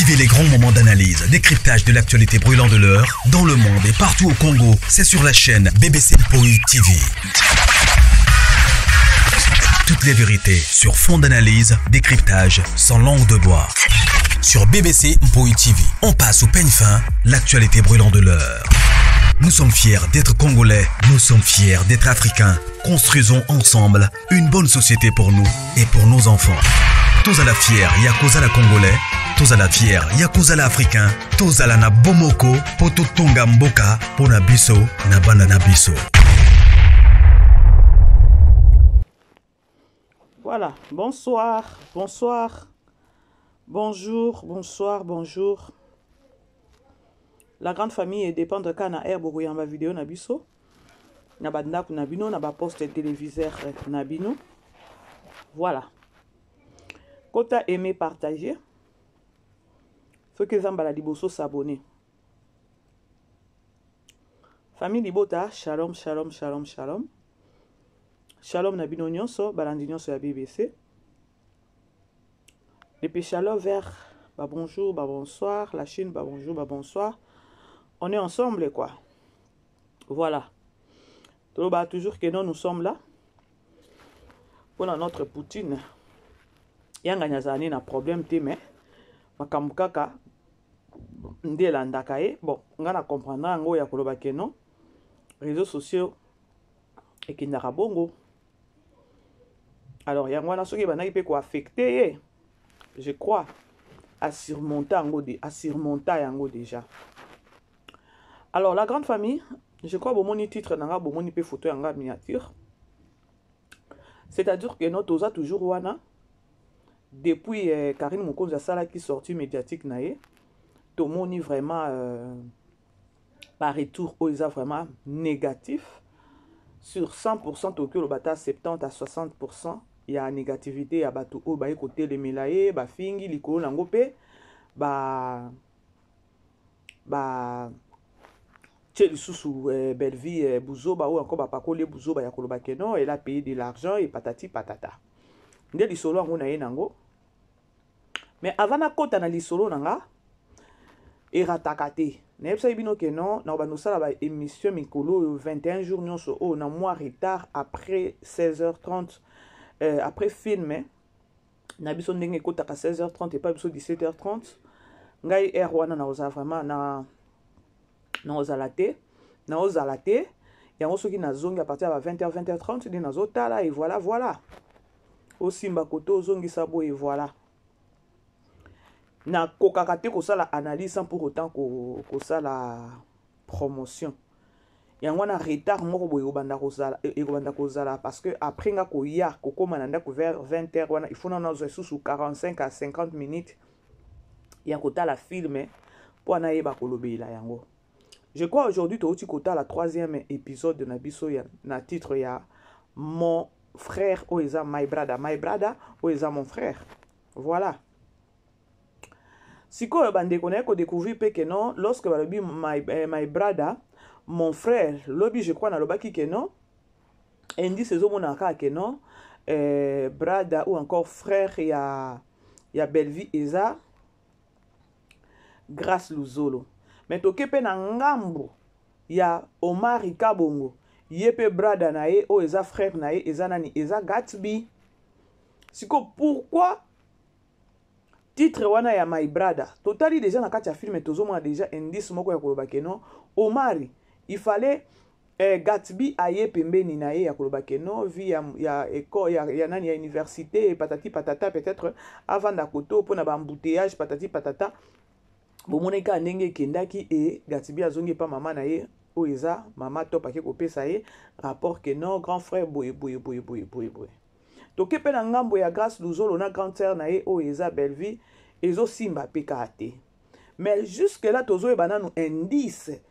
Vivez les grands moments d'analyse, décryptage de l'actualité brûlante de l'heure, dans le monde et partout au Congo. C'est sur la chaîne BBC Mpoi TV. Toutes les vérités sur fond d'analyse, décryptage, sans langue de bois. Sur BBC Mpoi TV, on passe au peigne fin l'actualité brûlante de l'heure. Nous sommes fiers d'être Congolais, nous sommes fiers d'être Africains. Construisons ensemble une bonne société pour nous et pour nos enfants. Tous à la fière, Yakuza la Congolais, tous à la fière, Yakuza la Africain, tous à la na Bomoko, Poto Tonga Mboka, Pona Biso, na Bana na Biso. Voilà, bonsoir, bonsoir, bonjour, bonsoir, bonjour. La grande famille est dépendre kana air bokoyamba vidéo na biso. Na bandako na bino, na ba poste téléviseur na bino. Voilà. Kota aimer partager. Soki eza mbala liboso s'abonner. Famille Libota, shalom, shalom, shalom, shalom. Shalom na bino nyonso, balandi nyonso ya BBC. Depuis shalom vers ba bonjour, ba bonsoir, la Chine ba bonjour, ba bonsoir. On est ensemble quoi. Voilà. Toloba toujours que non, nous sommes là. Pour notre Poutine. Yanga nyazani na problème te mais makambo kaka nde elandaka ye bon nga na comprendre yango ya koloba ke non réseaux sociaux ekendaka bongo alors yango wana soki ebandaki mpe koaffecte ye je crois asurmonta yango asurmonta yango déjà. Alors la grande famille, je crois bomoni titre nanga, bomoni pe photo yanga miniature, c'est-à-dire que notre oza toujours wana depuis Karine Mokonzi asalaki sortie médiatique na ye, tomoni vraiment par retour oyo eza vraiment négatif sur 100%, tokoki oloba ata 70 à 60% ya négativité ya bato oyo baye kotelemela ye, bafingi likolo nango mpe ba ba tie lisusu Bellevue buzoba oyo encore bapakoli ye buzoba ya koloba ke non, elle a payé de l'argent et patati patata. Nde lisolo yango na ye nango. Mais avant nakota na lisolo na nga, erataka te. Nayebisaki bino ke non, na bando osala ba émission mikolo oyo 21 jours nyonso oyo na mois retard après 16h30, après film na biso ndenge ekotaka 16h30 epa biso 17h30. Ngai heure wana nakozala vraiment na nakozala te, nakozala te yango soki nazongi à partir ya ba 20h, 20h30 nde nazotala et voilà, voilà. Osimba koto ozongisa boye, voilà. Nakokaka te kosala analyse sans pour autant kosala promotion. Yango wana retard moko boye ekobanda kozala parce que après nga koya kokóma na ndako vers 20h wana, il faut nano nazwa lisusu 45 à 50 minutes ya kotala film mpo nayeba kolobela yango. Je crois aujourd'hui touti kotala troisième épisode na biso ya, na titre ya Mon frère oyo eza My Brother, My Brother oyo eza Mon frère. Voilà. Sikoyo bandeko naye kodécouvrir mpe ke non, lorsque balobi my brother, mon frère, lobi je crois nalobaki ke non, indice ezomonaka kaka ke non, brother ou encore frère ya Bellevue eza Grâce Luzolo. Mais toke mpe na ngambo ya Omari Kabongo, ye mpe brother na ye oyo eza frère na ye eza nani? Eza Gatsby. Siko pourquoi titre wana ya My Brother? Totali déjà na kati ya film, tozomona déjà indice moko ya koloba ke non, Omari il fallait Gatsby aye pembeni na ye ya koloba ke non, vie ya école ya nani, ya université patati patata, peut-être avanda koto mpona ba embouteillage patati patata. Bomonaki kaka ndenge ekendaki e Gatsby azongi epa mama na ye oyo eza mama Top, ake kopesa ye rapport ke non, grand frère boye boye boye boye boye boye. Toke mpe na ngambo ya Grâce Luzolo na grande sœur na ye oyo eza Bellevue, ezosimba mpe kaka te. Mais jusque là tozoyeba nanu indice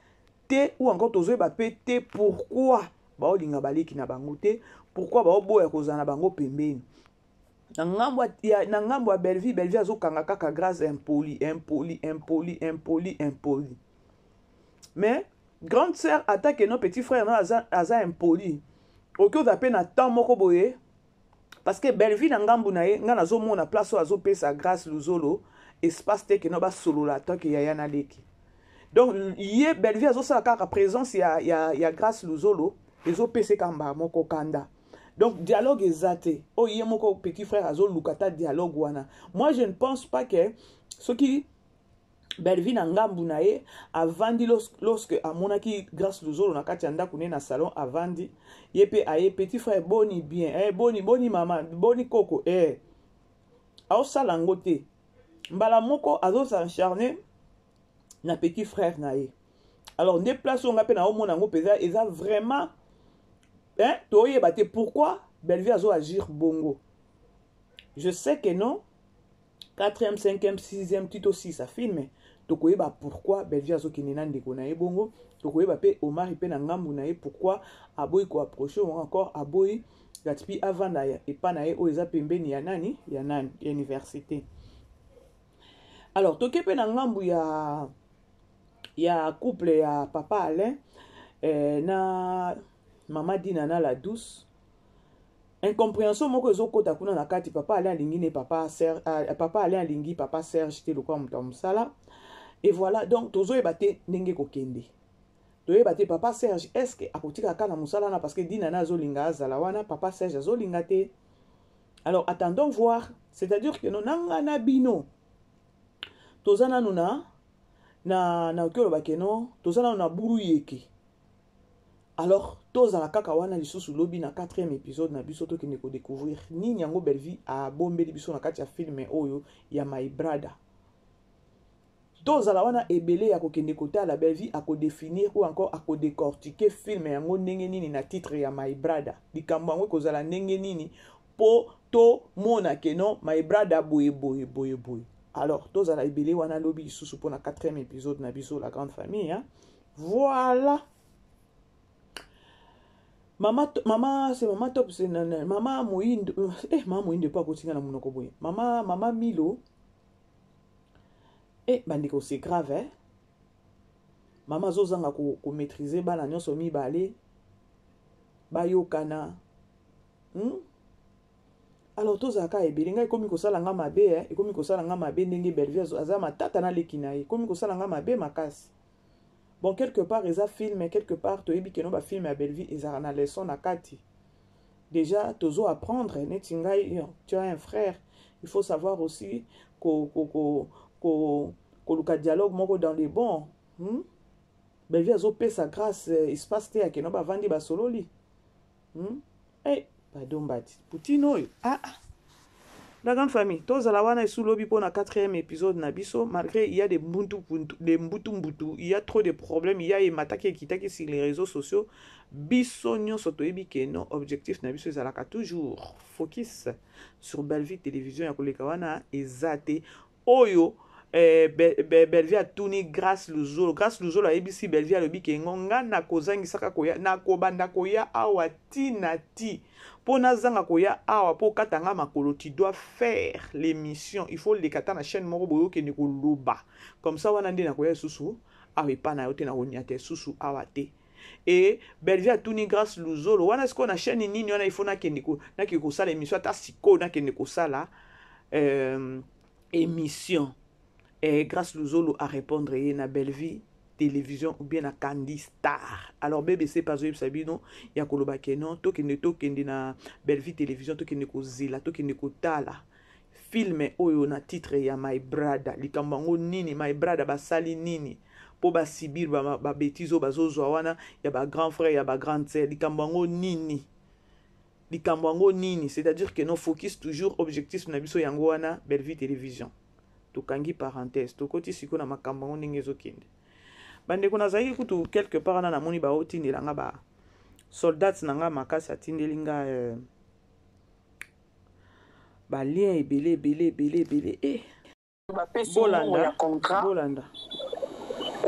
te ou encore tozoyeba mpe te pourquoi baolinga baleki na bango te, pourquoi baoboya kozala na bango pembeni. Na ngambo ya Bellevue, Bellevue azokanga kaka Grâce impoli, impoli, impoli, impoli, impoli. Mais grande sœur, attaque no petit frère no aza impoli, oki oza mpe na temps moko boye parce que Bellevue na ngambu na ye, ngai nazomona place oyo azopesa Grâce Luzolo. espace te que no basolola tant que yaya na leki. Donc ye Bellevue azosala kaka présence ya, ya, ya Grâce Luzolo ezopesa kaka mbala moko kanda. Donc dialogue eza te. Oyo ye moko petit frère azoluka ta dialogue wana. Moi, je ne pense pas que soki Bellevue na ngambu na ye avandi, lorsque amonaki Grâce Luzolo na kati ya ndako ne na salon, avandi ye mpe aye: "Petit frère, boni bien?" "Eh, boni boni mama, boni koko?" Eh, aosala yango te. Mbala moko azos'acharner na petit frère na ye. Alors nde place oyo nga mpe naomona yango mpenza eza vraiment, hein, toyeba te pourquoi Bellevue azoagir bongo. Je sais que non, quatrième, cinquième, sixième, tito six film, tokoyeba pourquoi Bellevue azokende na ndeko na ye bongo. Tokoyeba mpe Omari mpe na ngambu na ye, pourquoi aboyi koapprocher, encore aboyi Gatpi avanda epa na ye oyo eza pembeni ya nani, ya nani, ya université. Alors toke mpe na ngambu ya couple ya papa Alain na mama Dina na la Douce. Incompréhension moko ezokɔta kuna na kati. Papa Alain alingi ne papa Ser, papa Alain alingi papa Serge te lokola moto ya mosala. Et voilà, donc tozoyeba te ndenge kokende. Toyeba te papa Serge, est ce que akotika kaka na mosala wana? Parce que Dina na azolinga azala wana, papa Serge azolinga te. Alors attendons voir. C'est à dire que no, na nga na bino toza nanu na nakoki oloba que no, toza nanu na buru yeke. Alors tozala kaka wana lisusu lobi na quatrième épisode na biso, tokende kodécouvrir nini yango Bellevue abombeli biso na kati ya film oyo ya My Brother. Tozala wana ebele ya kokende kotala Bellevue akodéfinir ou encore akodécortiquer film yango ndenge nini na titre ya My Brother. Likambo yango ekozala ndenge nini mpo tomona que non, My Brother boye boye boye boye. Alors tozala ebele wana lobi lisusu mpona quatrième épisode na biso, la grande famille, hein? Voilà. Mama, mama, c'est mama Top, c'est mama Moyindo. Eh, mama Moyindo mpo akotinga na monoko boye. Mama Milo. Eh, bandeko, c'est grave, eh? Mama azozanga komaîtriser bana nyonso mibale bayokana, Alors tozalaka ebele. Ngai ekomi kosala nga mabe, eh? Ekomi kosala nga mabe ndenge Bellevue aza matata na leki na ye. Ekomi kosala nga mabe makasi. Bon, quelque part eza film, quelque part toyebi que no, bafilm ya Bellevue ezalaka na leçon na kati. Déjà tozo apprendre neti ngai: tu as un frère, il faut savoir aussi koluka ko, ko, ko dialogue moko dans les bons, Bellevue azopesa Grâce espace te ya que no, bavandi basololi, Hey, pardon, mbati poutine oyo. Ah, ah. La grande famille, tozala wana esu lobi mpona quatrième épisode na biso. Malgré il y a des mbuntu, des mbutu mbutu, il y a trop de problèmes, il y a emataki ekitaki sur les réseaux sociaux, biso nyonso toyebi que no, objectif na biso ezalaka toujours focus sur Bellevue Télévision. Ya koleka wana eza te. Oyo Bellevue atuni Grâce Luzolo, Grâce Luzolo ayebisi Bellevue, alobi que ngo nga nakozangisaka koya, nakobanda koya awa ntina ti mpo nazanga koya awa mpo okata nga makolo. Tu dois faire l'émission, il faut leka ata na chaîne moko boye, okende koloba comme ça. Wana nde nakoya lisusu awa epa na yo te, nakoniata lisusu awa te. E Bellevue atuni Grâce Luzolo wana sikoyo na chaîne nini wana il faut nakende nakende kosala émission? Ata sikoyo nakende kosala émission. Grâce Luzolo a répondre ye na Bellevue Télévision ou bien na Candy Star. Alors BBC mpe azoyebisa bino ya koloba que non, tokende na Bellevue Télévision, tokende kozela, tokende kotala film oyo na titre ya My Brother. Likambo yango nini? My Brother basali nini mpo basibir babêtises oyo bazozwa wana ya bagrand frère, ya bagrande sœur? Likambo yango nini? Likambo yango nini? C'est-à-dire que no, focus toujours, objectif na biso yango wana, Bellevue Télévision. Tokangi parenthèse, tokoti sikoyo na makambo yango ndenge ezokende. Bandeko, nazalaki kutu quelque part wana, namoni baotindela nga ba soldat na nga makasi, atindeli nga balien ebele ebele ebele ebele e. Bapesi mbongo ya contrat. Bolanda.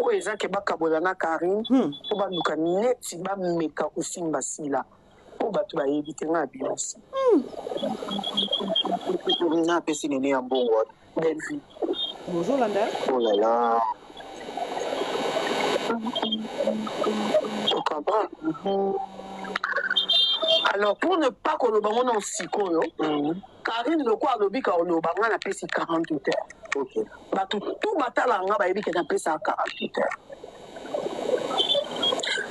Oyo eza que bakabola na Karine mpo baluka neti bameka kosimba Sila oyo bato bayebi te. Nga abimisi. Napesi nene ya mbongo wana. Bellevue. Bozolanda. Oh là là. Tu comprends? Alors, pour ne pas koloba ngo na sikoyo, Karine lokwa alobi ka oloba, nga napesi 48 heures. Okay. Bato tout batala nga bayebi ke napesaka 48 heures.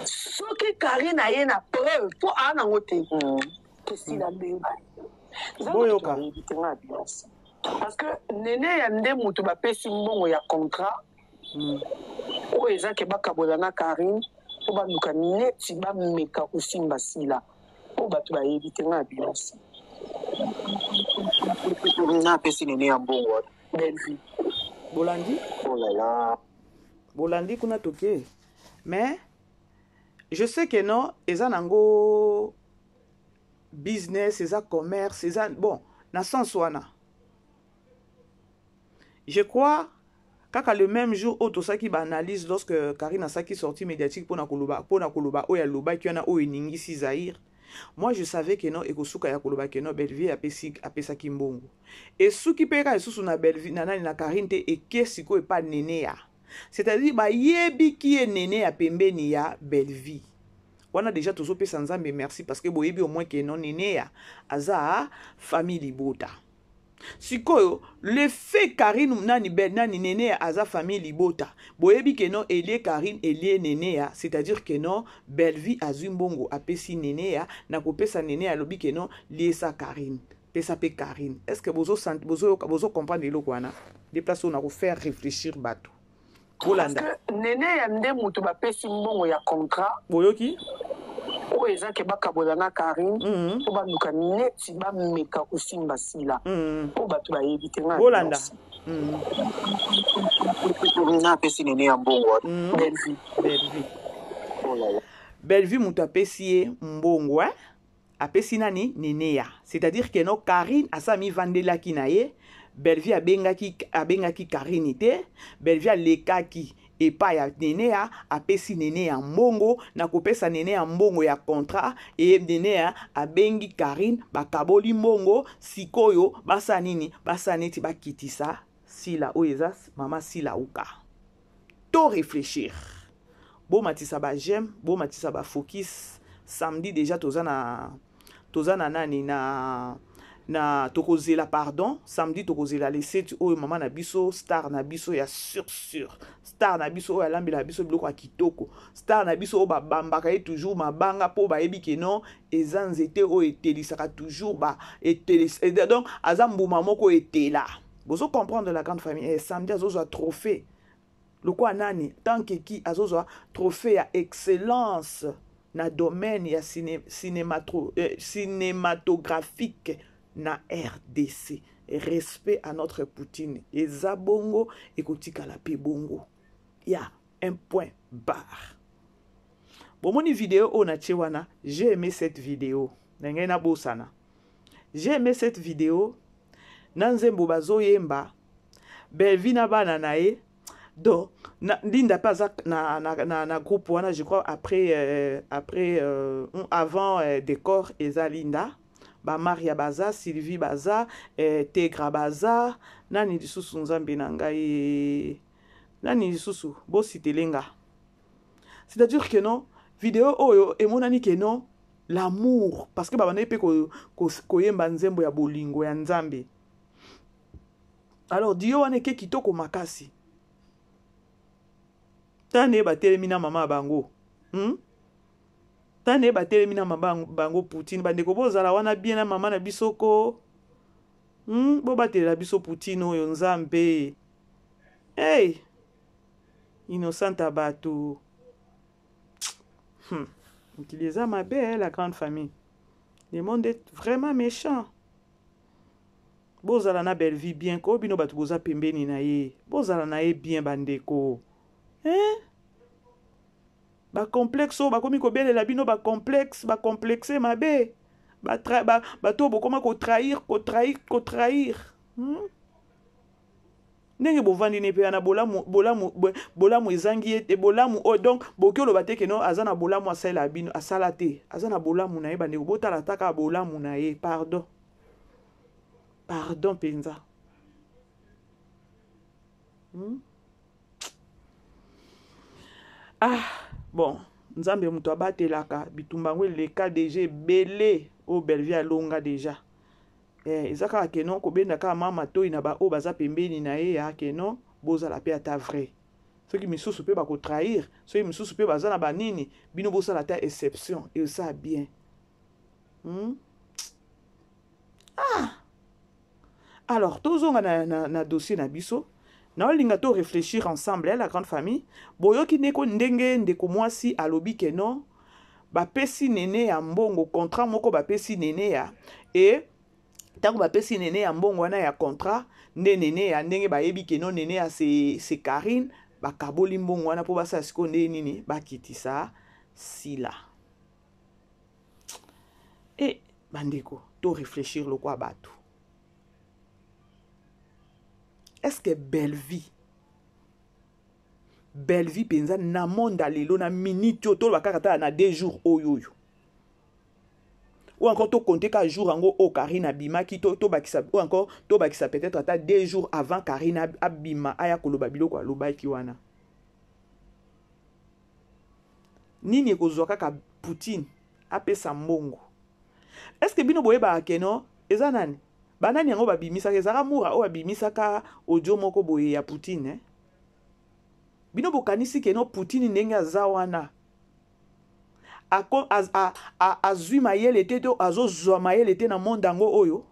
Soki Karine aye na preuve mpo aa nango te ke Sila benga ye. Boyoka. Bayebi te nga abimisi. Parce que Nene ya nde moto bapesi mbongo ya contrat oyo eza ke bakabola na Karine mpo baluka neti bameka kosimba Sila oyo bato bayebi te nga abimisi. Nga apesi Nene ya mbongo wana. Bellevue. Bolandi? Oh là là. Bolandi kuna toke. Mais je sais que non, eza nango business, eza commerce, eza bon, na sens wana. Je crois kaka le même jour oyo tosalaki baanalyse lorsque Karine asalaki sortie médiatique mpona koloba mpona koloba oyo alobaki wana oyo eningisi Zaïre. Moi je savais que non ekosuka ya koloba que non Bellevue apesi apesaki mbongo. Esuki mpe kaka lisusu na Bellevue na nani na Karine te eke sikoyo epa Neneya. C'est-à-dire bayebiki ye Neneya pembeni ya Bellevue. Wana déjà tozopesa Nzambe merci parce que boyebi au moins que non Neneya aza famille libota. Sikoyo le fait Karine nani bel nani Neneya aza famille libota boyebi que non elie Karine elie Neneya, c'est-à-dire que non Bellevue azwi mbongo apesi Neneya na kopesa Neneya alobi que non liesa Karine pesa pe Karine. Est-ce que bozo sent bozo bozo comprendre eloko wana de place on a ko faire réfléchir bato bolanda. Parce que Neneya nde moto bapesi mbongo ya contrat. Boyoki? Oyo eza ke bakabola na Karine mpo baluka neti bameka kosimba Sila oyo bato bayebi te nga Bolanda. Nga apesi Nene ya mbongo wana. Bellevue. Bellevue. Oh là là. Bellevue moto apesi ye mbongo hein? Apesi nani Neneya, c'est-à-dire que non Karine asa mivandelaki na ye, Bellevue abengaki abengaki Karine te, Bellevue alekaki epai ya Neneya, apesi Neneya mbongo, na kopesa Neneya mbongo ya contrat e Neneya abengi Karine, bakaboli mbongo, sikoyo basala nini? Basala neti bakitisa Sila oyo eza mama Sila uka. To réfléchir. Bomatisa ba j'aime, bomatisa ba focus. Samedi déjà toza na toza na nani na na tokozela pardon samedi tokozela le 7 oyo mama na biso star na biso ya sur sur star na biso oyo alambela biso biloko ya kitoko star na biso oyo babambaka ye toujours mabanga po bayebi ke non eza nzete oyo etelisaka toujours ba etelis donc aza mbuma moko etela. Bozo comprendre la grande famille eh, samedi azozwa trophée lokola nani tant que qui azozwa trophée ya excellence na domaine ya ciné, cinématro, cinématographique na RDC. Respect à notre Poutine. Eza bongo ekotikala pe bongo. Ya un point barre. Bomoni vidéo oyo na tie wana, j'ai aimé cette vidéo. Na ngai na bosana. J'ai aimé cette vidéo. Na nzembo bazoyemba Bellevue na bana na ye. Donc na, Linda pe aza na, na, na, na groupe wana, je crois après après avant décor eza Linda. Ba Maria baza, Sylvie baza, Tegra baza, nani lisusu Nzambe na ngai, nani lisusu bositelenga. C'est-à-dire que non, vidéo oyo emonani que non l'amour, parce que babandaki pe koyemba nzembo ya bolingo ya Nzambe. Alors dio wana eke kitoko makasi. Tane batelemi na mama bango. Tane batelemi na mama bango Poutine, bandeko bozala wana bien na mama na biso ko. Bobatelela biso Poutine oyo Nzambe. Hey! Innocente bato. Mokili eza mabe, eh, la grande famille. Le monde est vraiment méchant. Bozala na Bellevue bien ko bino bato boza pembeni na ye. Bozala na ye bien bandeko. Hein? Ba complexe oyo bakomi kobelela bino ba complexe, ba complexe mabe. Ba ba bato bokoma ko trahir, ko trahir, ko trahir. Ndenge bovandi ne pe wana bolamu, bolamu, bolamu ezangi ye te, bolamu oyo, donc boki oloba te ke non aza na bolamu asalela bino, asala te, aza na bolamu na ye bandeko, botala ata kaka bolamu na ye, pardon. Pardon penza. Ah, bon, Nzambe moto abatelaka bitumba yango eleka deja ebele oyo Bellevue alonga deja. Eh, eza kaka que non kobenda kaka mwa matoi na baoyo baza pembeni na ye ya que non bozala mpe ata vrai. Soki misusu mpe bakotrahir, soki misusu mpe baza na banini, bino bosala ata exception, eza bien. Ah! Alors, tozonga na dossier na biso. Naolinga to réfléchir ensemble, hein, la grande famille. Boyoki ndeko ndenge ndeko mwasi alobi que non, bapesi nene ya mbongo, contrat moko bapesi nene ya, et tango bapesi nene ya mbongo wana ya contrat, nde nene ya ndenge bayebi que non nene ya c'est Karine, bakaboli mbongo wana po basala sikoyo nde nini, bakitisa Sila. Et bandeko, to réfléchir lokwa bato. Est-ce que Bellevie, Bellevie penza na monde lelo na minute oyo toloba kaka tala na 2 jours oyo oyo. Ou encore to compter ka jour yango oyo Karine abimaki, to bakisa, ou encore to bakisa peut-être ata 2 jours avant Karine abima aya koloba biloko alobaki wana. Nini ekozwa kaka Poutine apesa mbongo? Est-ce que bino boyebaka ke non eza nani? Banani yango babimisaka, ezalaka Moura oyo abimisaka audio moko boye ya Poutine, eh? Bino bokanisi ke non Poutine ndenge aza wana azwi mayele te to azozwa mayele te na monde yango oyo?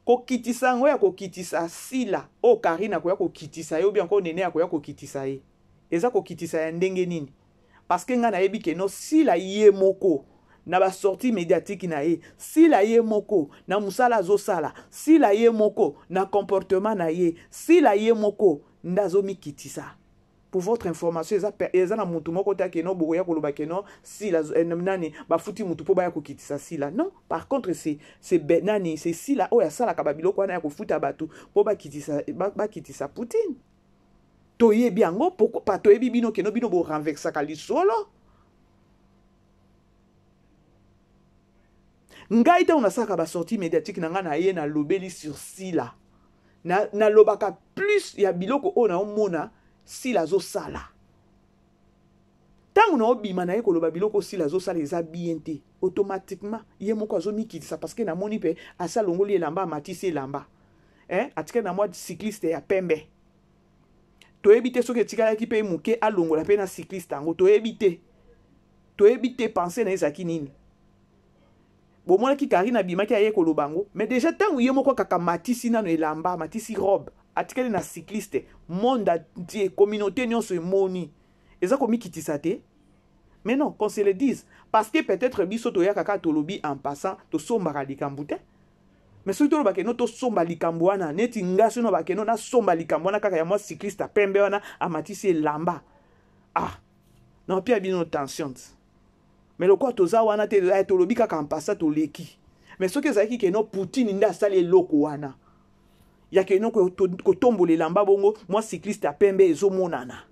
Kokitisa yango ya kokitisa Sila oyo Karine akoya kokitisa ye, ou bien encore Nene akoya kokitisa ye. Eza kokitisa ya ndenge nini? Parce que nga nayebi ke non Sila ye moko na ba sortie médiatique na ye, Sila ye moko na musala azosala, Sila ye moko na comportement na ye, Sila ye moko nde azomikitisa. Pour votre information, eza na mutu moko te ke non bokoya koloba ke non Sila, nani bafuti mutu po baya kokitisa Sila. Non, par contre c'est nani, c'est Sila oyo asalaka ba biloko wana ya kofuta batu po bakitisa Poutine. Toyebi yango, pourquoi pas toyebi bino ke non bino bo renversaka lisolo. Ngai ntango nasalaka ba sortie médiatique na ngai na ye nalobeli sur Sila. Nalobaka plus ya biloko oyo naomona Sila azosala. Ntango naobima na ye koloba biloko Sila azosala eza bien te, automatiquement ye moko azomikitisa parce que namoni mpe asi alongoli elamba, amatisi elamba. Atikali na mwa cycliste ya pembe. Toyebi te soki etikalaki mpe moke alongola mpe na cycliste yango, toyebi te. Toyebi te pensée na ye ezalaki nini. Bomonaki Karine abimaki aye koloba yango, mais déjà ntango ye moko kaka matisi nano elamba, matisi robe, atikali na cycliste, monde entier, communauté nyonso emoni. Eza komikitisa te? Mais non, qu'on se le dise. Parce que peut-être biso toyaka kaka tolobi en passant, tosombaka likambo te. Mais soki tolobaka eno tosomba likambo wana, neti nga soki nalobaka eno nasomba likambo wana kaka ya mwa cycliste ya pembe wana, amatisi elamba. Ah, na pia bino tension. Mais lokola toza wana te, tolobi kaka en passant toleki. Mais soki ezalaki ke no Poutine nde asali eloko wana, ya ke no kotombola elamba bongo, mwa cycliste ya pembe ezomonana.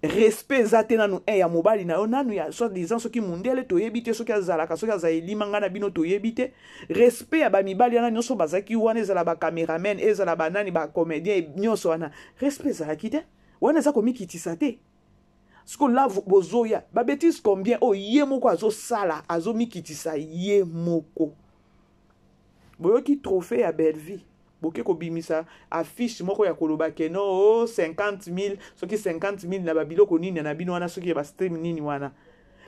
Respect eza te nanu un ya mobali na yo, nanu ya soit disant soki mundele toyebi te, soki azalaka, soki aza elima nga na bino toyebi te. Respect ya ba mibali wana nyonso bazalaki wana, ezala ba cameraman, ezala ba nani, ba comédien nyonso wana, respect ezalaki te. Wana eza komikitisa te. Siko la bozoya ba bêtises combien oyo ye moko azosala, azomikitisa ye moko. Boyoki trophée ya Bellevie, boke kobimisa affiche moko ya koloba ke no, oh, 50 000, soki 50 000 na ba biloko nini na bino wana, soki ya ba stream nini wana.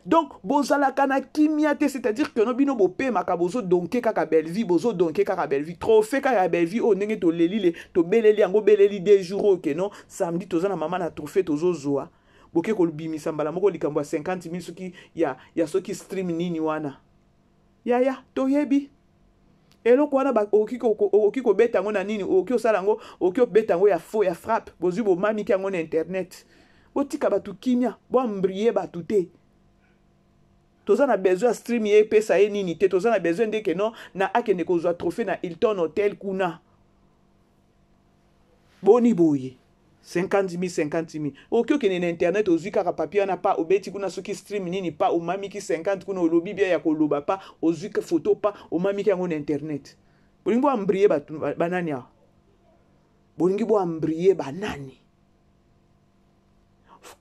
Donc bozalaka na kimia te, c'est-à-dire que no bino bopemaka, bozo donke kaka Bellevie, bozo donke kaka Bellevie, trophée kaka ya Bellevie oyo ndenge toleli le, tobeleli yango, beleli 2 jours oyo ke non, samedi toza na mama na trophée tozozwa. Boke kobimisa mbala moko likambo ya 50 000 soki ya soki stream nini wana. Yaya, toyebi. Eloko wana ba, okoki ko, ko, okoki kobeta yango na nini, okoki kosala yango, okoki kobeta yango ya faux, ya frappe, bozwi bomamiki yango na internet. Botika bato kimia, boambrie bato te. Toza na besoin ya stream ye epesa ye nini te, toza na besoin nde ke non, na akende kozwa trophée na Hilton Hotel kuna. Boni boye. 50 000, 50 000. Okoki okende na internet, ozwi kaka papier wana pa, obeti kuna soki stream nini pa, omamiki 50 kuna, olobi bien ya koloba pa, ozwi photo pa, omamiki yango na internet. Bolingi boambrie bato banani awa? Bolingi boambrie banani?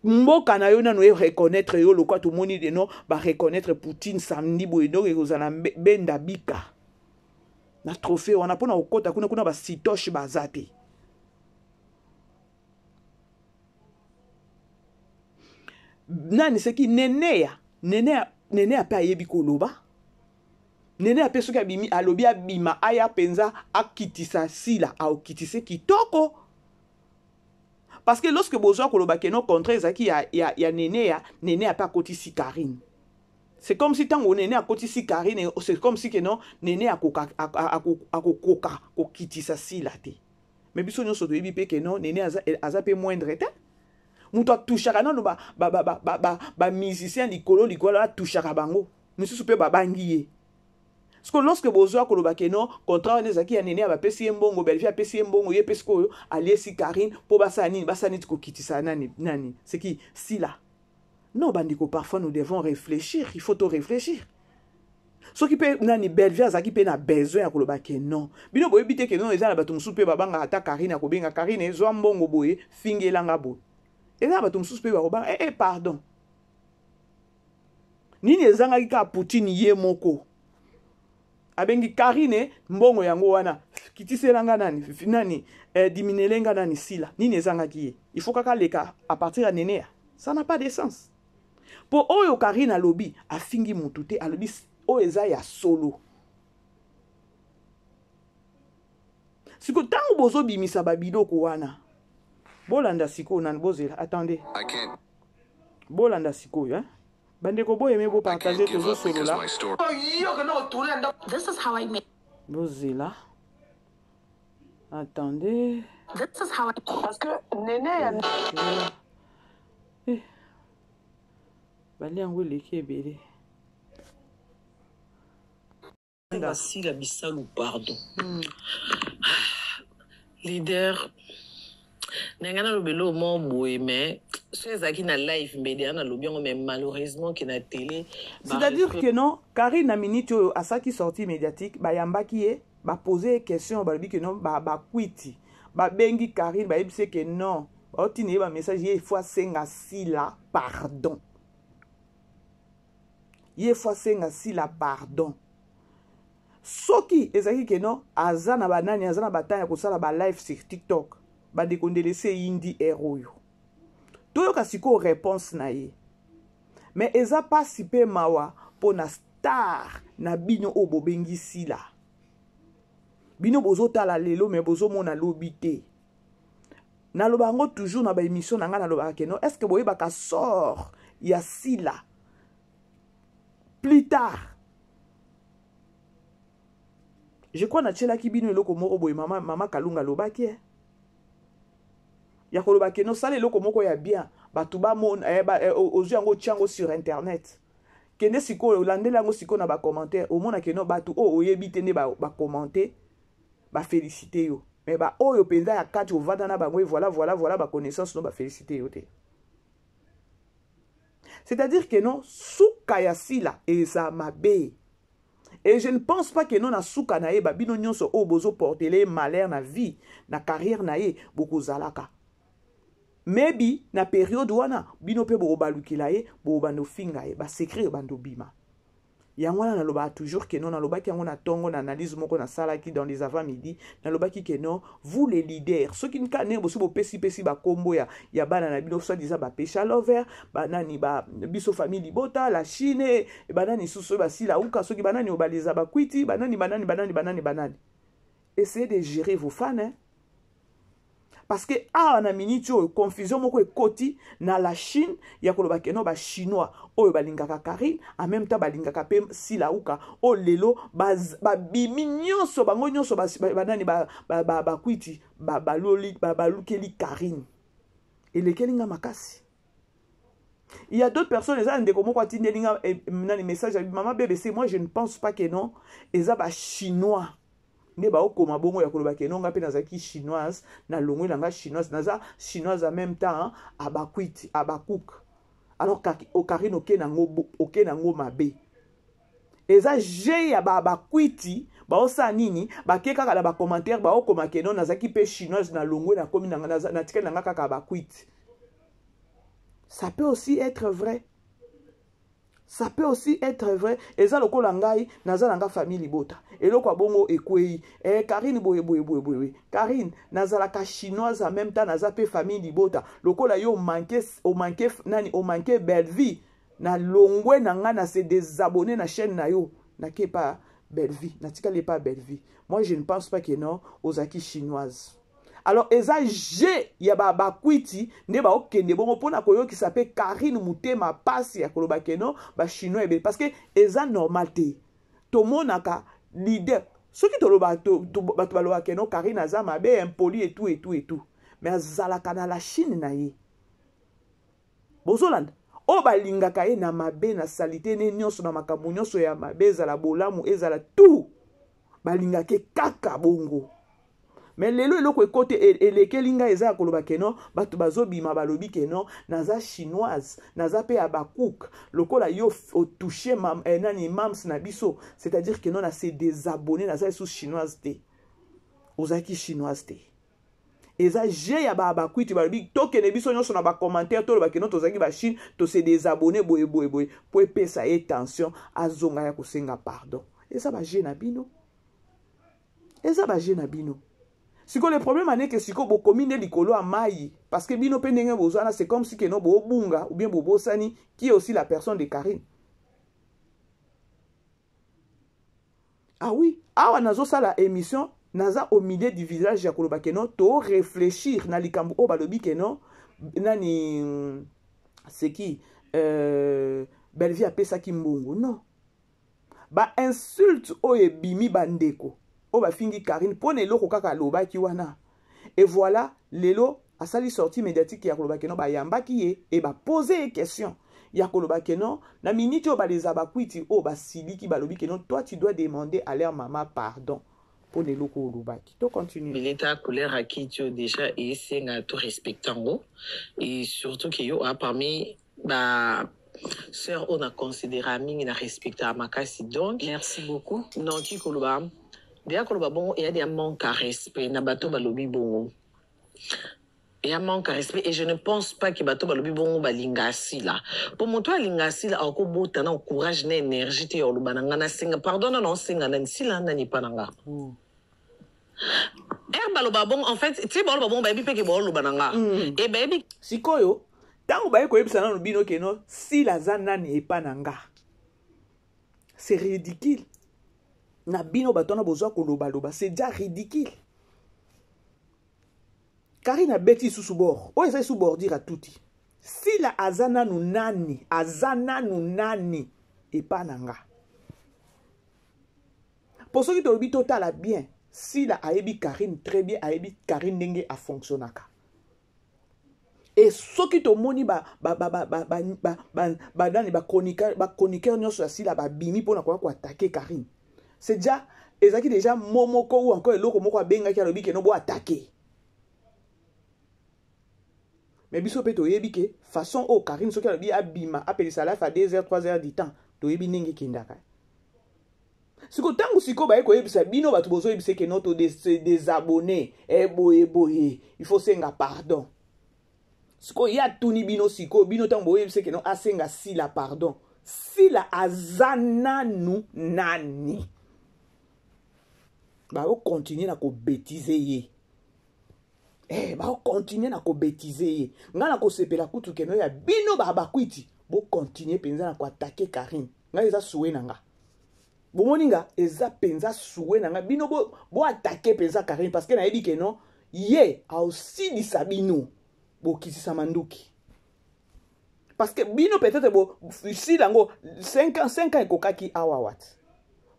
Mboka na yo nano e reconnaître yo lokwa tomoni deno ba reconnaître Poutine samedi boye, donc ekozala benda bika na trophée wana mpona kokota kuna kuna basitoche baza te. Nani seki neneya neneya neneya mpe ayebi koloba. Neneya mpe soki abimi alobi abima aya mpenza akitisa sila aokitise kitoko. Parce que lorsque bozwa koloba ke no contrat ezalaki ya, ya, ya Neneya, Neneya mpe akotisi Karine. C'est comme si ntango Nene akotisi Karine, c'est comme si ke non Nene akokoka kokitisa Sila te. Mais biso nyonso toyebi mpe ke non Nene aza, aza mpe moindre te. Moto atushaka nano ba, ba, ba, ba, ba, ba, ba musicien likolo likolo atushaka bango. Misusu mpe babangi ye. Parce que lorsque bozwa koloba ke non contrat wana ezalaki ya Nene, bapesi ye mbongo, Bellevue apesi ye mbongo, ye mpe sikoyo aliesi Karine mpo basala nini? Basala neti kokitisa nani nani seki Sila. Non bandeko, parfois nous devons réfléchir, il faut to réfléchir. Soki mpe nani Bellevue azalaki mpe na besoin ya koloba ke non, bino boyebi te ke non eza na bato mosusu mpe babangaka ata Karine, akobenga Karine ezwa mbongo boye, fingelanga boye. Eza na bato mosusu mpe bakobanga eh, eh, pardon. Nini ezangaki kaka Poutine ye moko abengi Karine mbongo yango wana kitiselanga nani nani eh, diminelenga nani Sila. Nini ezangaki ye? Il faut kaka leka à partir ya Neneya. Ça n'a pas de sens. Po oyo Karine alobi afingi mutu te, alobi oyo eza ya solo. Siko ntango bozobimisa babiloko wana, bolanda sikoyo nani, bozela, attendez. Bolanda sikoyo, hein? Bandeko boyeme bopartage, tozosolola. Bozela. Attendez. Parce que Nene ya Eh. Bali yango eleki ebele. Basila bisalu pardon. Leader na ngai naloba eloko moko boye, mais so ezalaki na live mbede ya nalobi yango, mais malheureusement ke na télé. C'est-à-dire que non Karine na minute oyo asaki sortie médiatique, bayambaki ye, bapose ye question, balobi ke non bakwiti babengi Karine, bayebisi ye ke non baotina ye bamessage, ye ifo asenga Sila pardon, ye fo asenga Sila pardon. Soki ezalaki ke non aza na banani, aza na batemps ya kosala ba live sur TikTok, bandeko ndelesi eyindi ere oyo toyoka sikoyo réponse na ye. Mais eza pasi mpe mawa mpo na star na bino oyo bobengi Sila. Bino bozotala lelo me bozomona lobi te. Naloba yango toujours na baémission na ngai, nalobaka ke non, est ce que boyebaka sort ya Sila plus tard? Je crois natielaki bino eloko moko boye, mama, mama Kalunga alobaki eh. Ya koloba ke nosala eloko moko ya bien, bato bamona eh, ba, eh, ozwi yango otia yango sur internet, kende sikoyo olandeli yango sikoyo na bacommentaire, omona ke no bato oyo oyebi te nde bakommente ba bafélicité yo, mais baoyo mpenza ya kati ovanda na bango e voilà voilà voilà baconnaissance no bafélicité yo te. C'est-à-dire que non, suka ya Sila eza mabe. Et je ne pense pas que non na suka na ye babino nyonso oyo bozoportele malheur na vie, na carrière na ye, bokozalaka. Maybe na période wana bino mpe bokobalukela ye, bokobanda ofinga ye, basecret ebanda obima. Yango wana nalobaka toujours que non, nalobaki yango na ntongo na analyse moko nasalaki dans les avant-midi, nalobaki que non, vous les leaders, soki nka ndenge bosi bopesi-pesi bakombo ya, ya bana na bino, soit disant bapesha lover, banani ba biso famille libota, la Chine, banani susu oyo basila uka, soki banani oyo baleza bakwiti, banani banani banani banani banani. Essayez de gérer vos fans, hein? Parce que awa na minute oyo confusion moko ekoti na la Chine ya koloba ke non ba chinois oyo balingaka Karine, en même temps balingaka mpe Sila Uka, oyo lelo babimi nyonso bango nyonso banani bakwiti balukeli Karine. Elekeli nga makasi. Il y a d'autres personnes, eza ndeko moko atindeli nga eh, nani message ya mama BBC, moi je ne pense pas que non eza ba chinois nde baokoma bongo ya koloba ke non nga mpe nazalaki chinoise, nalongwe na nga chinoise, naza chinoise en même temps abakwiti abakouk. Alors Karine oke nango, oke nango mabe. Eza jeu ya ba bakwiti baosala nini, bake kaka na bacommentaire baokoma ke non nazalaki mpe chinoise, nalongwe nakomi natikali na nga kaka bakwiti. Ça peut aussi être vrai. Ça peut aussi être vrai. Eza lokola ngai naza na nga famille libota. Eloko ya bongo ekwei. Eh, Karine boye boye boye boye. Karine nazalaka chinoise en même temps naza pe famille libota. Lokola yo manque o manque nani o manque belle vie. Na longwe na nga na se désabonner na chaîne na yo. Na kepa belle vie. Na tikali pa belle vie. Moi je ne pense pas que non ozaki chinoise. Alors eza jeu ya ba bakwiti nde baokende bongo mpona koyokisa mpe Karine motema pasi ya koloba ke non ba chinois ebele parce que eza normal te. Tomonaka leader soki toloba to, to, bato balobaka ke non Karine aza mabe impoli et tout et tout et tout mais azalaka na la Chine na ye. Bozolanda oyo balingaka ye na mabe na salite ne nyonso na makambo nyonso ya mabe ezala bolamu ezala tout balingaka ye kaka bongo. Mais lelo eloko ekote elekeli ngai eza ya koloba ke non bato bazobima balobi ke non naza chinoise naza pe habacuc lokola yo otouche mam, eh, nani mams na biso c'est-à-dire ke non na se désabonner naza lisusu chinoise te. Ozalaki chinoise te. Eza jeu ya ba habacuiti balobi tokende biso nyonso na ba commentaire toloba ke non tozalaki ba Chine to se désabonner boye boye boye po epesa ye tension azonga ya kosenga pardon. Eza ba jeu na bino. Eza ba jeu na bino. Siko le problème ane ke siko bokomi nde likolo ya mayi parce que bino pe ndenge bozwana c'est comme si ke non bobunga ou bien bobosani qui est aussi la personne de Karine. Ah oui, awa nazosala émission naza au milieu du village ya koloba ke non to réfléchir na likambo oyo balobi ke non nani c'est qui Bellevue apesaki mbongo non. Ba insulte oyo ebimi bandeko oyo bafingi Karine mpo na eloko kaka alobaki wana. Et voilà lelo asali sortie médiatique ya koloba ke non bayambaki ye et ba poser ye question ya koloba ke non na minute oyo baleza bakwiti oyo basiliki balobi ke non toi tu dois demander à leur maman pardon mpo na eloko oyo olobaki. To continue. Bileta couleur ya kiti oyo déjà esenga to respecte yango et surtout ke yo a parmi ba sœur oyo na considéra mingi na respecta makasi donc merci beaucoup. Non ki koloba deya koloba bongo eya deya manque à respect na bato balobi bongo. Ya manque à respect et je ne pense pas que bato balobi bongo balinga asila. Po moto alinga asila akobota na courage na énergie te ya oloba na nga na senga pardon na senga na sila nani pa na nga. Er baloba bongo en fait ti baloba bongo bayebi pe ke baloba na nga. Et bayebi sikoyo tango baye koyebisa nanu bino ke no sila aza nani epa na nga. C'est ridicule. Na bino bato wana bozwa koloba loba, c'est déjà ridicule. Karine abeti sous bord. Oyo eza sous bordure à tuti. Sila aza nanu nani, aza nanu nani epa na nga. Po soki tolobi totala bien, Sila ayebi Karine très bien, ayebi Karine ndenge a fonctionnaka. Et soki tomoni ba ba ba ba ba ba ba ba ba nani ba chroniqueur, ba chroniqueur nyonso ya Sila ba bimi pona koya ko attaquer Karine. C'est déjà ezalaki déjà momoko ou encore eloko moko abengaki alobi ke no bo attaquer. Mais biso pe toyebi ke façon oyo Karine soki alobi abima apelisa life à 2 heures 3 heures du temps toyebi ndenge ekendaka. Siko tangu siko baye koyebisa bino bato bozoyebisa ke no to se désabonner, eh boye boye, il faut senga pardon. Siko ya tuni bino siko bino tangu boyebisa ke no asenga Sila pardon. Sila aza nanu nani? Ba continuer na ko bêtiser ye. Eh, ba continuer na ko bêtiser ye. Nga na kosepela kutu ke no ya bino ba bakwiti bo continuer penza na ko attaquer Karine. Nga eza souhait na nga. Bomoni nga eza penza souhait na nga bino bo, bo attaquer penza Karine parce que nayebi ke non ye aosilisa bino bokitisa manduki. Parce que bino peut-être bo sila ngo 5 ans 5 ans ekokaki awa wat.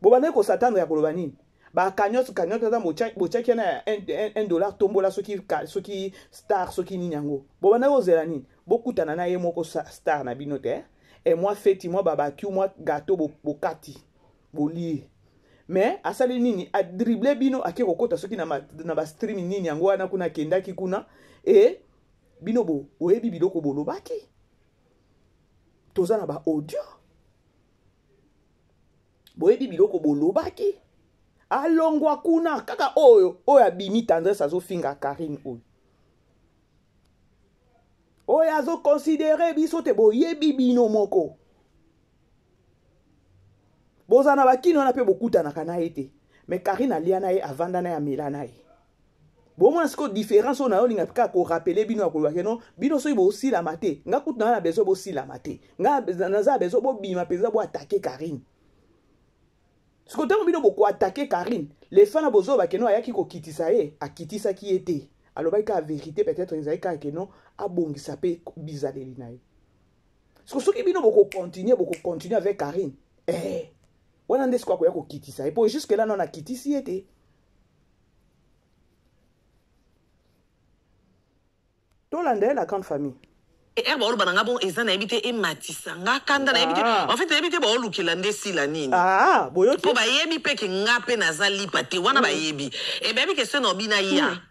Bo bandaki ko s'attendre ya koloba nini? Ba cagnotte cagnotte ata botiaki na 1 dollar tombola soki soki star soki nini yango. Bo bandaki kozela nini? Bokutana na ye moko star na bino te. Et moi feti moi barbecue moi gâteau bokati bolie. Mais asali nini? A dribbler bino ake kokota soki na na ba stream nini yango wana kuna kendaki kuna et bino bo oyebi biloko bolobaki. Toza na ba audio. Boyebi biloko bolobaki. Alongwa kuna kaka oyo oyo abimi tendresse azofinga Karine oyo. Oyo azo considérer biso te boyebi bino moko. Bozala na bakino wana mpe bokutanaka na ye te. Mais Karine alia na ye, avanda na ye, amela na ye. Bomona sikoyo différence oyo nayolinga kaka korapele bino ya koloba ke non, bino soki bosilama te, nga kutu naza na besoin bosilama te. Nga naza na besoin bobima mpenza boatake Karine. Sikoyo ntango bino bokoatake Karine, lefana bozoloba ke non ayaki kokitisa ye, akitisaki ye te. Alobaki kaka vérité, peut-être ezalaki kaka ke non abongisa mpe bizaleli na ye. Sikoyo soki bino bokocontinue, bokocontinue avec Karine, eh, wana nde sikoyo akoya kokitisa ye, mpo jusque là non akitisi ye te. Tolanda ye la grande famille. Heure baoloba na nga bon eza nayebi te ematisa nga kanda nayebi te Ah. en fait nayebi te baolukela nde sila nini Ah, boyoki mpo bayebi mpe ke nga mpe naza lipa te wana bayebi e bayebi ke se na obina ya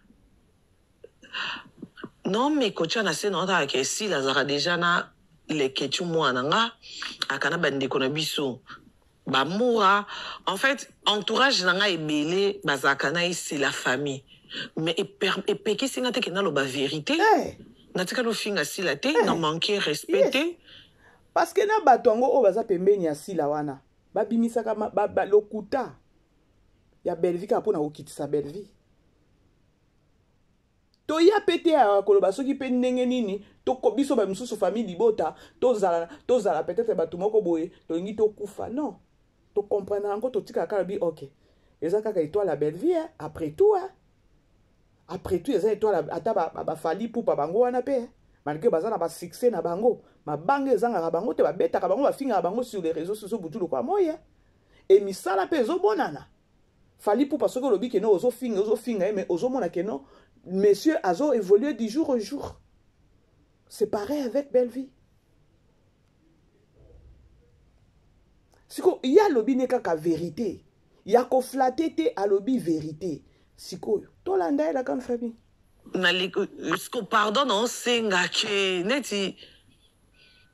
non mais kotya na se na otaka ke sila azalaka deja na leketu mwana nga aka na bandeko na biso Ba mura en fait entourage na nga ebele bazalaka na ye c'est la famille mais epekisi nga te ke naloba verite Eh. natikali ofinga sila te na manque respect Yes. te. Parce que na bato yango oyo baza pembeni ya sila wana babimisaka lokuta ya Bellevue kaka mpona kokitisa Bellevue. Toya pe te ya koloba soki pe ndenge nini toko biso ba misusu famille libota tozala tozala peut-être bato moko boye tolingi tokufa non to comprendre yango totikaka kaka bi ok eza kaka étoile ya Bellevue hein, après tout hein. Après tout eza étoile ata ba, ba, ba Fally Ipupa bango wana pe hein. Malgré baza na ba succès na bango mabanga ezangaka bango te babetaka bango bafingaka bango sur les réseaux sociaux butu lokola moi hein. Et misala pe ezobonana. Fally Ipupa soki olobi ke non ozofinga ozofinga ye mais ozomona ke non monsieur azo évoluer du jour au jour. C'est pareil avec Bellevue. Siko ya alobi ne kaka vérité. Ya ko flatter te alobi vérité. Sikoyo tolanda ye la grande famille. Na siko pardon na osenga ke neti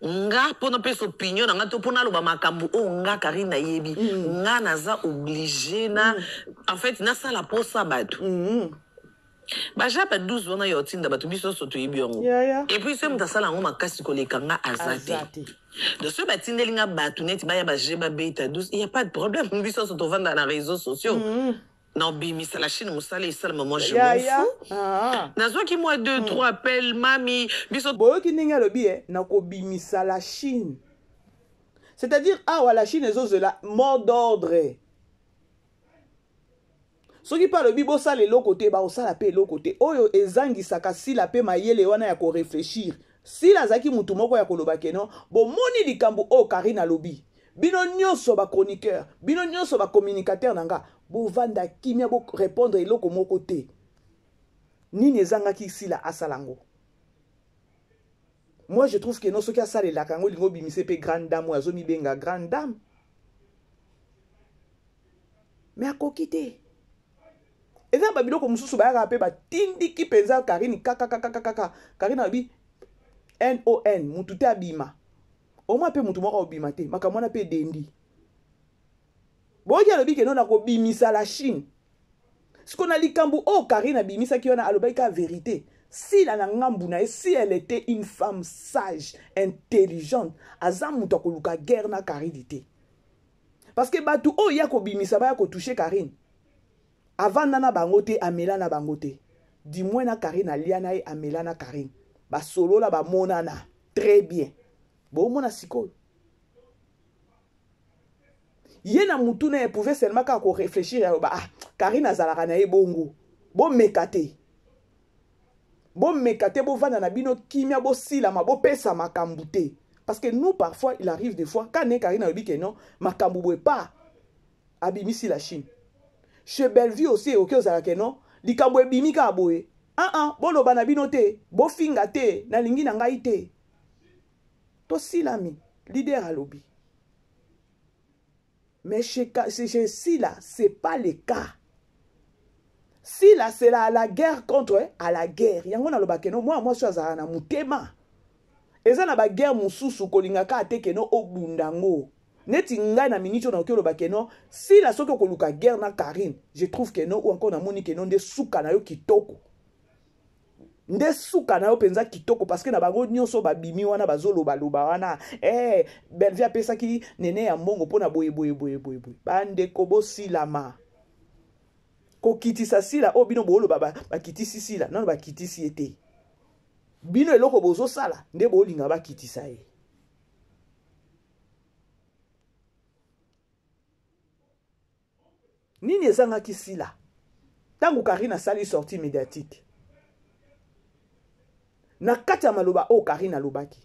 nga mpo napesa opinion na nga to mpo naloba makambo oyo nga Karine nayebi nga naza obligé na en fait nasala posa bato baja ba 12 wana ya otinda bato biso nyonso toyebi yango. Yeah. Et puis soki moto asala yango makasi koleka nga aza Aza te. te. Donc soki batindeli nga bato neti baya baje babeta 12, il y a pas de problème, biso nyonso tovanda na réseaux sociaux. Na obimisa la chaîne mosala esalama, moi je m'en fous. Ah. Nazwaki mwa 2 3 appels mami biso boyoki ndenge alobi eh, na kobimisa la Chine. C'est-à-dire awa la Chine ezozela mot d'ordre. Soki pa alobi bosala eloko te, baosala pe eloko te. Oyo ezangisaka sila pe mayele wana ya korefléchir. Sila azalaki mutu moko ya koloba ke non, bomoni likambo oyo Karine alobi. Bino nyonso ba chroniqueur, bino nyonso ba communicateur na nga, bovanda kimia bo répondre eloko moko te. Nini ezangaki sila asala ngo? Moi je trouve que non, soki asalelaka yango lingo bimise pe grande dame oyo azomibenga grande dame. Mais akoki te. Eza ba biloko mosusu bayaka pe batindiki mpenza Karine kaka kaka kaka kaka. Karine alobi NON, mutu te abima. Au moins pe mutu moko obima te, makambo wana pe dendi. Boyoki alobi ke non nakobimisa la Chine. Siko na likambo oyo Karine abimisaki wana alobaki kaka vérité. Sila na ngambu na ye, si elle était une femme sage, intelligente, aza mutu akoluka guerre na Karine te. Parce que batu oyo ya kobimisa baya kotoucher Karine, avanda na bango te, amela na bango te. Du moins na Karine alia na ye, amela na Karine. Basolola bamonana très bien. Bomona sikoyo. Ye na mutu na ye pouvait seulement kaka ko réfléchir ya ba ah Karine azalaka na ye bongo. Bomeka te. Bomeka te bovanda na bino kimia bosilama bopesa makambo te. Parce que nous parfois il arrive des fois quand ne Karine alobi ke non makambo boye pas abimisi la Chine. Chez Bellevue aussi oki ozalaka ke non likambo ebimi kaka boye. Ah ah boloba na bino te, bofinga te, nalingi na ngai te. Tosilami, leader alobi. Mais chez Sila, c'est pas le cas. Sila, c'est la guerre contre à la guerre. Yango na loba keno moi so azala na mutema. Eza na ba guerre mususu kolinga ka te keno obundango. Neti ngai na minute na okelo ba keno Sila soki okoluka guerre na Karine, je trouve keno ou encore na moni keno nde suka na yo kitoko. Nde suka na yo mpenza kitoko, parce que na bango nyonso babimi wana bazolobaloba wana eh, Bellevue apesaki Nene ya mbongo mpo na boye boye boye boye boye. Bandeko bosilama kokitisa Sila oyo bino booloba bakitisi Sila, nano bakitisi ye te. Bino eloko bozosala nde bolinga bakitisa ye. Nini ezangaki Sila ntango Karine asali sortie médiatique? Na kati ya maloba oyo Karine alobaki,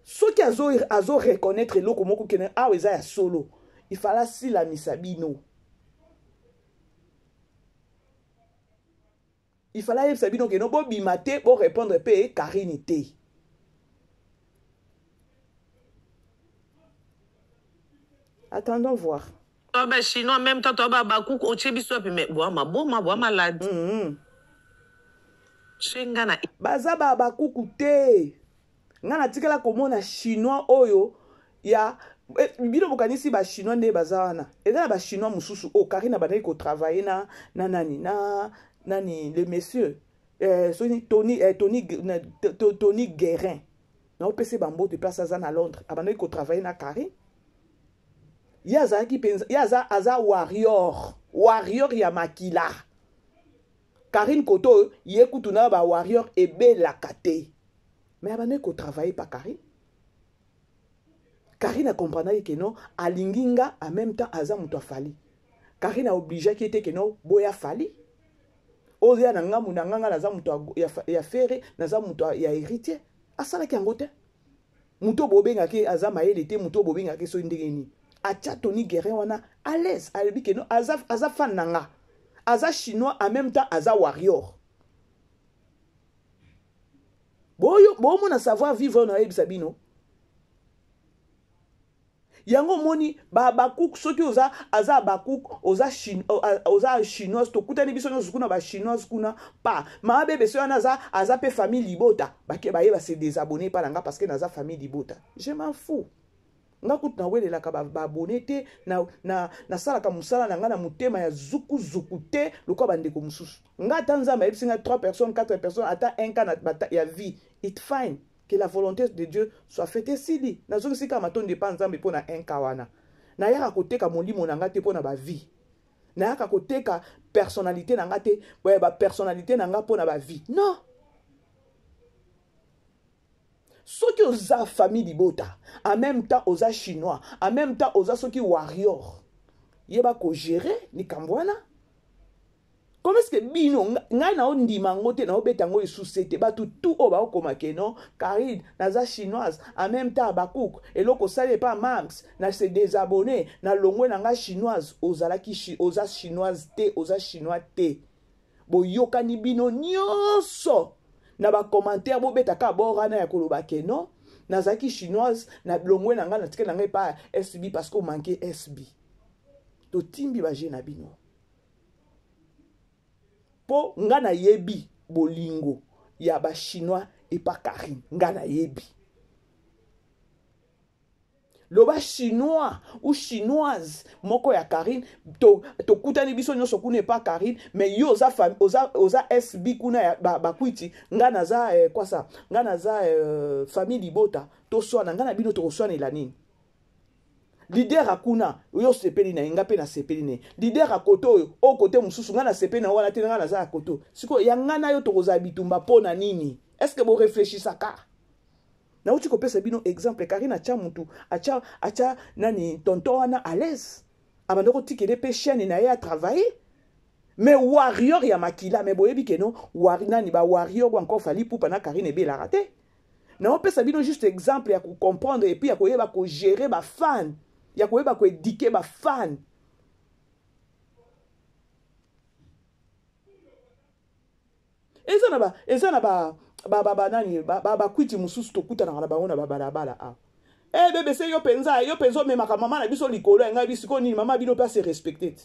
soki azo, azo reconnaître eloko moko kene awa eza ya solo, ifala asilamisa bino. Ifala ayebisa bino keno bobima te, bo répondre pe Karine te. Attendons voir. Toi ba chinois même temps toi ba bakuku otie biso wapi mais boa maboma boa malade. Chez nga na Baza ba bakuku te. Nga natikala komona chinois oyo ya eh, bino bokanisi ba chinois nde baza wana. Eza na ba chinois mosusu oyo Karine abandaki ko travailler na na nani na nani le monsieur eh, soki Tony eh, Tony na, Tony Guérin. Na opese ba mbote place aza na Londres, abandaki ko travailler na Karine. Ye azalaki mpenza, ye aza, aza warrior, warrior ya makila. Karine koto oyo, ye kutu na ba warrior ebelaka te. Mais abandaki ko travailler pa Karine. Karine a comprendaki que non, alingi nga en même temps aza moto afali. Karine a obligeaki ye te que non, boya fali. Oyo ya na ngambu na nga, nga naza moto ya Ferre, naza moto ya héritier. Asalaki yango te. Moto bobengaki aza mayele te, moto bobengaki soki ndenge nini. Atia Tony Guérin wana à l'aise, alobi que non, aza, aza fan na nga. Aza chinois en même temps aza warrior. Boyo, bomona savoir vivre na yebisa bino. Yango moni ba bakuk soki oza aza bakuk oza chine oza chinoise tokutani biso nyonso kuna ba chinoise kuna pa mama bebe so wana aza aza pe famille libota bake baye ba se désabonner pa na nga parce que naza famille libota. Je m'en fous. Nga kutu nawelelaka ba, ba abonné te, na, na, nasalaka mosala na nga na motema ya zukuzuku te lokola bandeko mosusu. Nga ata Nzambe ayebisi nga 3 personnes, 4 personnes, ata 1 cas na, ba, ya vie, it fine. Que la volonté de Dieu soit faite. Esili, nazongisi kaka matondi epa Nzambe mpo na 1 cas wana. Nayaka koteka molimo na nga te mpo na ba vie. Nayaka koteka personnalité na nga te, ba personnalité na nga mpo na ba vie. Non. Soki oza famille libota, en même temps oza chinois, en même temps oza soki warrior, yeba ko gérer likambo wana. Comment est-ce que bino ngai na ondima ngo te na obeta ngo lisusu te bato tout oyo baokoma ke non Karine naza chinoise en même temps Habacuc eloko osali epa Mams na se désabonner na longwe na nga chinoise ozalaki oza chinoise te oza chinois te boyokani bino nyonso na ba commentaire bobeta ka bord wana ya koloba ke non nazalaki chinoise na longwe na nga na tikali na nga epa SB parce que omanke SB totimbi ba jeu na bino po nga nayebi bolingo ya ba chinois epa Karine nga nayebi loba chinois ou chinoise moko ya Karine to tokutani biso nyonso kuna epa Karine mais yo oza oza, oza SB kuna ya bakwiti ba nga naza eh, quoi ça nga naza eh, famille libota toswana nga na bino tokoswanela nini leader akuna yo sepeli na ye nga pe na sepeli na ye leader akoto oyo o kote mosusu nga na sepeli na wana te nga naza ya koto sikoyo ya nga na yo tokozala bitumba mpo na nini est ce que bo réfléchissaka nauti kopesa bino exemple Karine atia mutu atia atia nani tonton wana à l'aise abanda kotikele pe chaîne na ye a travailler mais warrior ya makila mais boyebi ke non war, nani ba warrior ou encore Fally Ipupa na Karine ebelaka te naopesa bino juste exemple ya kocomprendre et puis ya koyeba kogérer ba fan ya koyeba koéduquer ba fan eza na ba eza na ba ba ba, ba nani ba ba, ba kwiti mosusu tokutanaka na bango na babalabala awa eh bebe se yo penza yo penza omemaka mama na biso likolo ya ngai bisiko nini mama bino mpe ase respecte te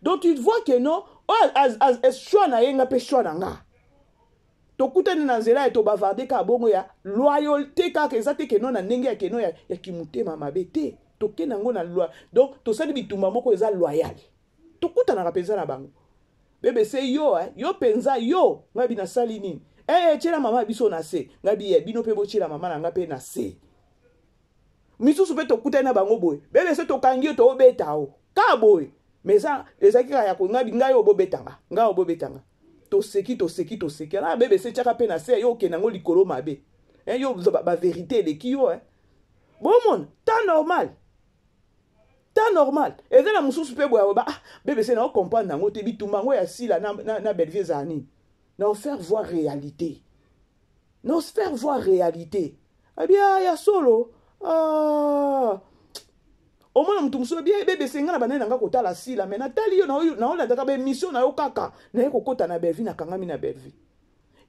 donc tu vois que non oyo choix na ye nga mpe choix na nga tokutani na nzela ya tobavarde kaka bongo ya loyauté kaka eza te keno na ndenge ya keno ya, ya kimotema mabe te tokende yango na loi donc tosali bitumba moko eza loyal tokutanaka mpenza na bango bebe se yo eh, yo mpenza yo ngai binasali nini Eh, tiela mama biso na se. Nga biye bino pe botiela mama na nga pe na se. Misusu pe tokutani na bango boye. Bebe se tokangi yo tobeta o. Ka boye. Mais eza ezalaki kaka ya ko ngai ngai oyo bobeta nga. Ngai oyo bobeta nga. Toseki toseki toseki. Na bebe se tiaka pe na se yo okende yango likolo mabe. Eh, yo ba, ba verite eleki yo eh. Bomona, temps normal. Temps normal. Eza na mosusu pe boye ba ah bebe se na comprendre yango te bitumba yango ya sila na na, na Bellevue ezala nini? Na faire voir réalité. Na faire voir réalité. Abia ya solo. Ah. Omona mutu mosusu bien bebe se nga na banani na nga kotala sila mais natali yo na olandaka ba émission na yo kaka naye kokota na Bellevue nakangami na Bellevue.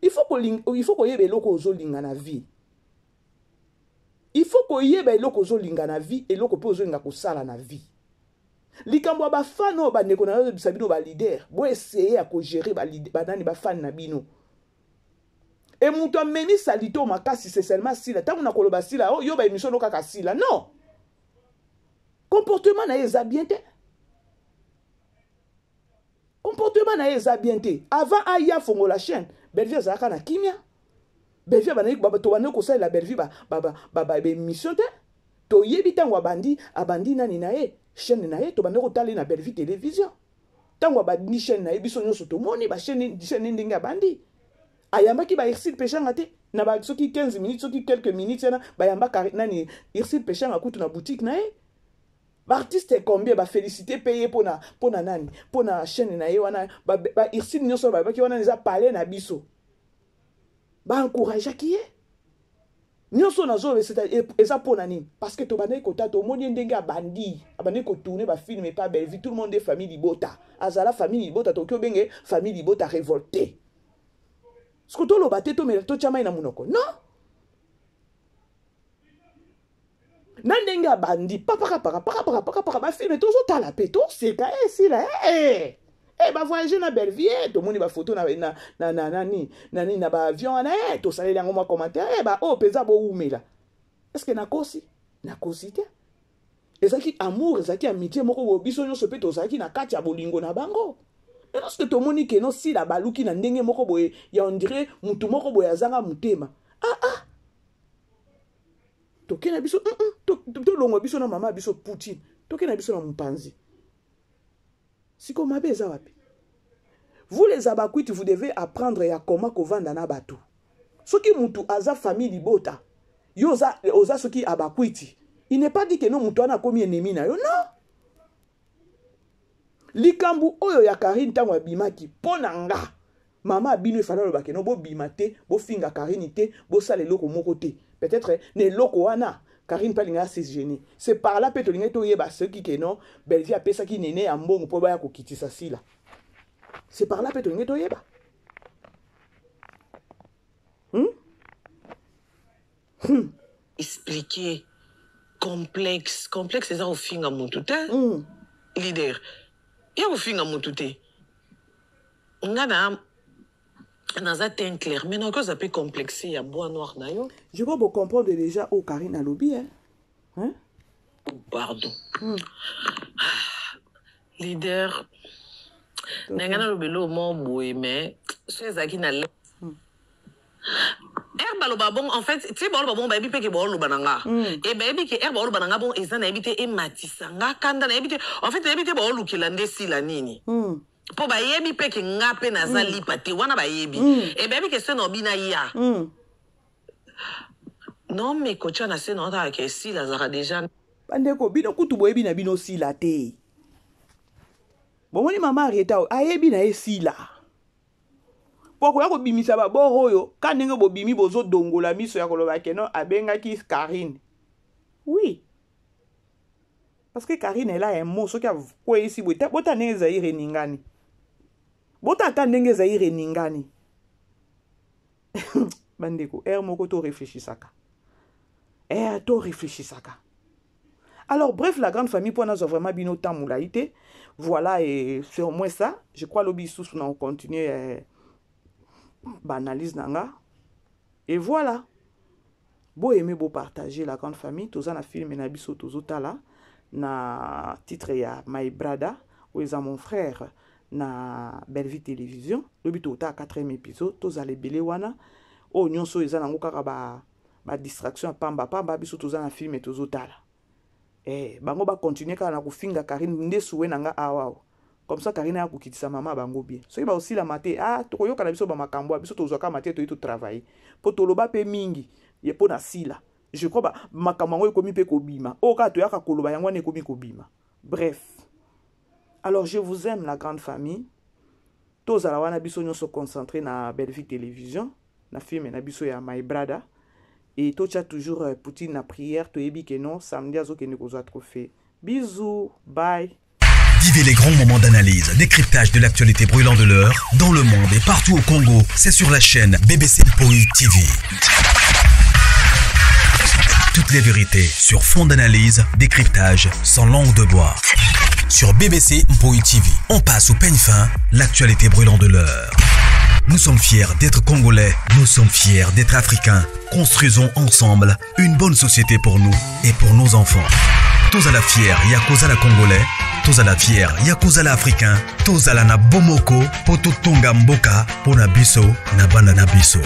Il faut kolinga, il faut koyeba eloko ozolinga na vie. Il faut koyeba eloko ozolinga na vie, eloko pe ozolinga kosala na vie. Likambo ya ba fan oyo bandeko na yo bisa bino ba leader, bo essayer ya ko gérer ba leader, ba nani ba fan na bino. Et mutu amemi salite oyo makasi c'est seulement Sila. Tango na koloba Sila, oh yo ba émission no kaka Sila. Non. Comportement na ye eza bien te. Comportement na ye eza bien te. Avant aya fongola chaîne, Bellevue azalaka na kimia. Bellevue abandaki ba to bandaki kosalela Bellevue ba ba ba ba, ba, ba émission te. Toyebi ntango abandi abandi nani na ye chaîne na ye tobandaki kotala ye na Bellevue télévision. Ntango abandi chaîne na ye biso nyonso tomoni ba chaîne chaîne ndenge abandi. Ayambaki ba Ursule Peshanga te na ba soki 15 minutes soki quelques minutes wana bayambaka nani Ursule Peshanga kutu na boutique na ye. Ba artistes combien ba féliciter pe ye pona pona nani pona chaîne na ye wana ba, ba Ursule nyonso balobaki wana eza palais na biso. Ba encourageaki ye. Nyonso nazo eza pona nini? Parce que tobandaki kota tomoni ye ndenge abandi abandi kotourner ba film epa Bellevue, tout le monde est famille libota. Azala famille libota tokoki obenge famille libota révolté. Siko toloba te tomela totya mai na monoko. Non. Na ndenge abandi papaka paka paka paka paka paka ba film tozotala pe toseka eh sila eh eh ba voyager na Bellevue eh tomoni ba photo na na na na nani na nini na ba avion wana eh tosaleli yango mwa commentaire eh ba oyo oh, penza bowumela. Est-ce que nakosi? Nakosi te. Ezalaki amour, ezalaki amitié moko boye biso nyonso pe tozalaki na kati ya bolingo na bango. Mais lorsque tomoni que no sila baluki na ndenge moko boye ya on dirait mutu moko boye azanga motema. Ah ah toke na biso tolongwa biso na mama biso Poutine toke na biso na mopanzi siko mabe eza wapi? Vous les abakwiti, vous devez apprendre ya comment kovanda na bato. Soki mutu aza famille libota, yo oza, oza soki abakwiti, il n'est pas dit que non mutu wana akomi ennemi na yo, non. Likambo oyo ya Karine ntango abimaki mpo na nga mama abino efali aloba ke no bobima te, bofinga Karine te, bosala eloko moko te. Peut-être na eloko wana Karine mpe alingaki se gêner. C'est par là mpe tolingaki toyeba soki ke non Bellevue apesaki nene ya mbongo mpo baya kokitisa Sila. C'est par là mpe tolingaki toyeba. Expliquer complexe complexe eza kofinga mutu te. Leader ya kofinga mutu te. Nga na naza teint clair mais nakoki ozala pe complexe ya bois noir na yo. Je crois bo comprendre déjà oyo Karine alobi hein. Hein? Pardon. Leader na nga naloba eloko moko boye mais soki ezalaki na Heure baloba bongo en fait ti baoloba bongo bayebi pe ke baoloba na nga et bayebi ke heure baoloba na nga bongo eza nayebi te ematisa nga kanda nayebi te en fait nayebi te baolukela nde esila nini po bayebi pe ke nga pe naza lipa te wana bayebi et bayebi ke soki naobi naya non mais kotia na se naotala ke esila azalaka dejà. Bandeko bino kutu boyebi na bino Sila te. Bomoni mama Arieta oyo ayebi na ye Sila. Po akoya kobimisa ba bord oyo ka ndenge bobimi bozo dongola miso ya koloba ke non abengaki Karine. Oui. Parce que Karine elle a un mot soki akweyisi boye bota ndenge Zaire eningani. Bota ata ndenge Zaire eningani. Bandeko, heure moko to réfléchissaka. Eh, to réfléchissaka. Alors bref, la grande famille pour nous vraiment bino temps moulaïté. Voilà, et c'est au moins ça. Je crois lobi sous on continue ba analyse nanga. Et voilà. Bo aimer, bo partager la grande famille. Toza na film na biso tozo tala na titre ya My Brother ou eza mon frère. na Bellevue Télévision. Lobi totala 4e épisode, tozala ebele wana. Oyo nyonso eza nango kaka ba ba distraction ya pamba pamba, biso toza na film tozotala. Eh, bango ba continuer kaka na kofinga Karine nde suwe na nga awa awa. Comme ça Karine aya kokitisa mama bango bien. Soki baosilama te, ah tokoyoka na biso ba makambo, biso tozwaka mate toyi to travailler. Po toloba pe mingi ye po na sila. Je crois ba makambo yango ekomi pe kobima. Oyo kaka toyaka koloba yango wana ekomi kobima. Bref. Alors je vous aime la grande famille. Tozala wana biso nyonso concentré na Bellevue Télévision, na film na biso ya My Brother. Et totia toujours euh, Poutine na prière, toyebi que non, samedi azokende kozwa trophée. Bisous, bye. Vivez les grands moments d'analyse, décryptage de l'actualité brûlante de l'heure, dans le monde et partout au Congo. C'est sur la chaîne BBC Mpoi TV. Toutes les vérités sur fond d'analyse, décryptage, sans langue de bois. Sur BBC Mpoi TV, on passe au peigne fin l'actualité brûlante de l'heure. Nous sommes fiers d'être Congolais, nous sommes fiers d'être Africains. Construisons ensemble une bonne société pour nous et pour nos enfants. Tous à la fière, Yakuza la Congolais, tous à la fière, Yakuza la Africain, tous à la na Bomoko, Poto Tonga Mboka, Pona Biso, na Bana na Biso.